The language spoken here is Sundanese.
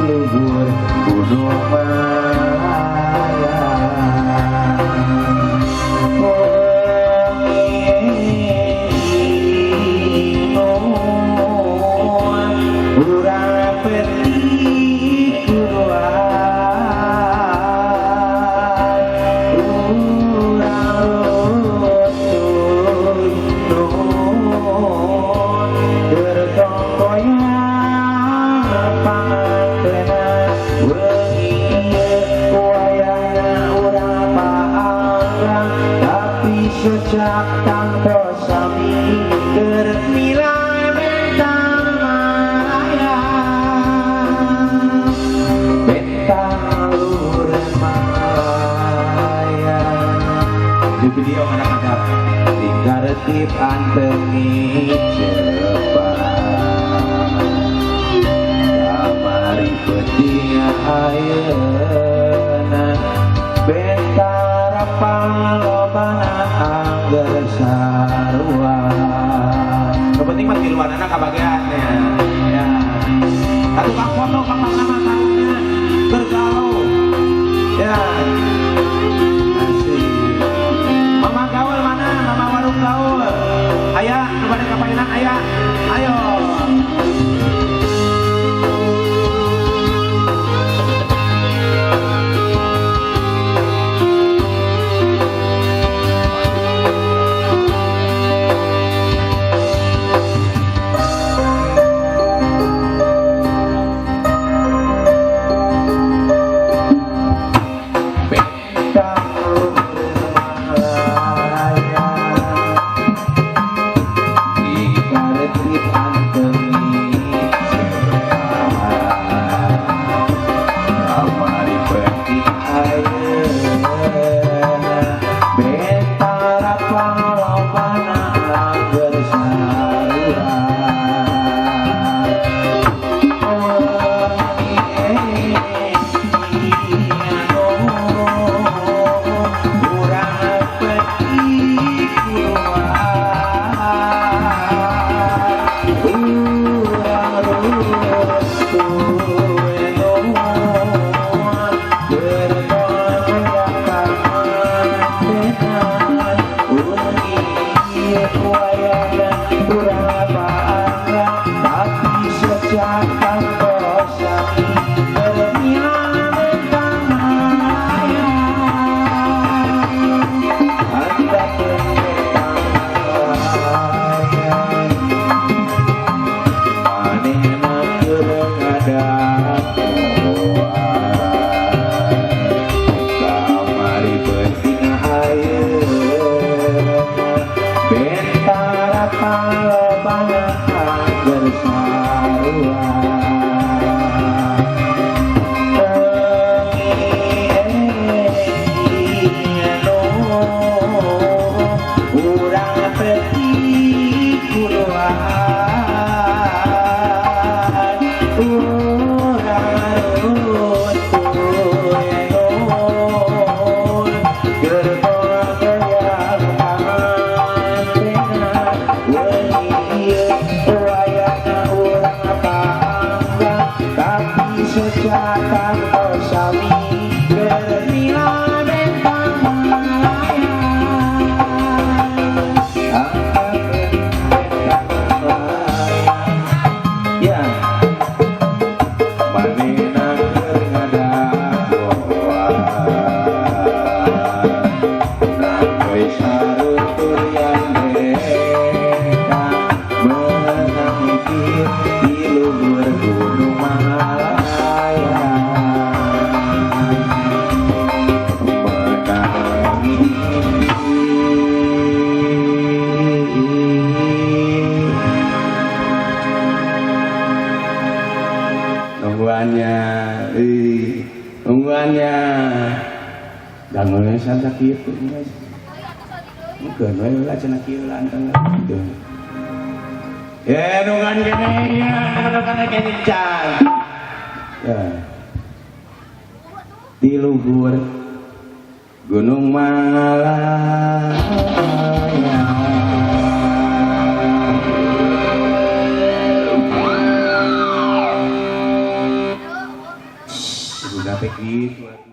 luhur Gunung Malaya. Urang peti kuruan, urang rutuy nuhun gertongkoyang pangantenan wengi ieu wayahna urang paanggang tapi secak tanpa sami keur milai bentang malaya, bentang luhur Malaya. Di video anak-anak tinggal antengi cepat kamari penting ayeuna bentara palobana angger sarua. Nu penting mah tiluanana kabagean ya. Ya. Atuh kang foto kang nama karunya bergaul. Ya. Asik. Mama gaul mana? Mama warung gaul. Aya, nu bade kapainan aya. Ayo. Bentang Malaya dikarepit antengi cepat kamari penting ayeuna bentara palobana angger sarua. Urang peti kuruan, urang rutuy nuhun gertongkoyang pangantenan wengi ieu wayahna urang paanggang tapi secak tanpa sami keur bentang Malaya, andakeun bentang Malaya. Manehna keur ngadagoan kamari penting ayeuna bentara palobana angger sarua. Urang peti kuruan, urang rutuy nuhun gertongkoyang pangantenan wengi ieu wayahna urang paanggang tapi secak tanpa sami keur milai bentang Malaya, andakeun bentang Malaya. Ya, manehna keur ngadagoan nanggoy saruturian beta meunang mikir di luhur Gunung Malaya, meunang mimpi. Nungguannya, ih, nungguannya. Dangun sanca kitu guys. Mungkin we lah cenah kieu lantang gitu. Ya nungguan kene ya, nungguan kene can. Ya. Di luhur Gunung Malaya. Gitu.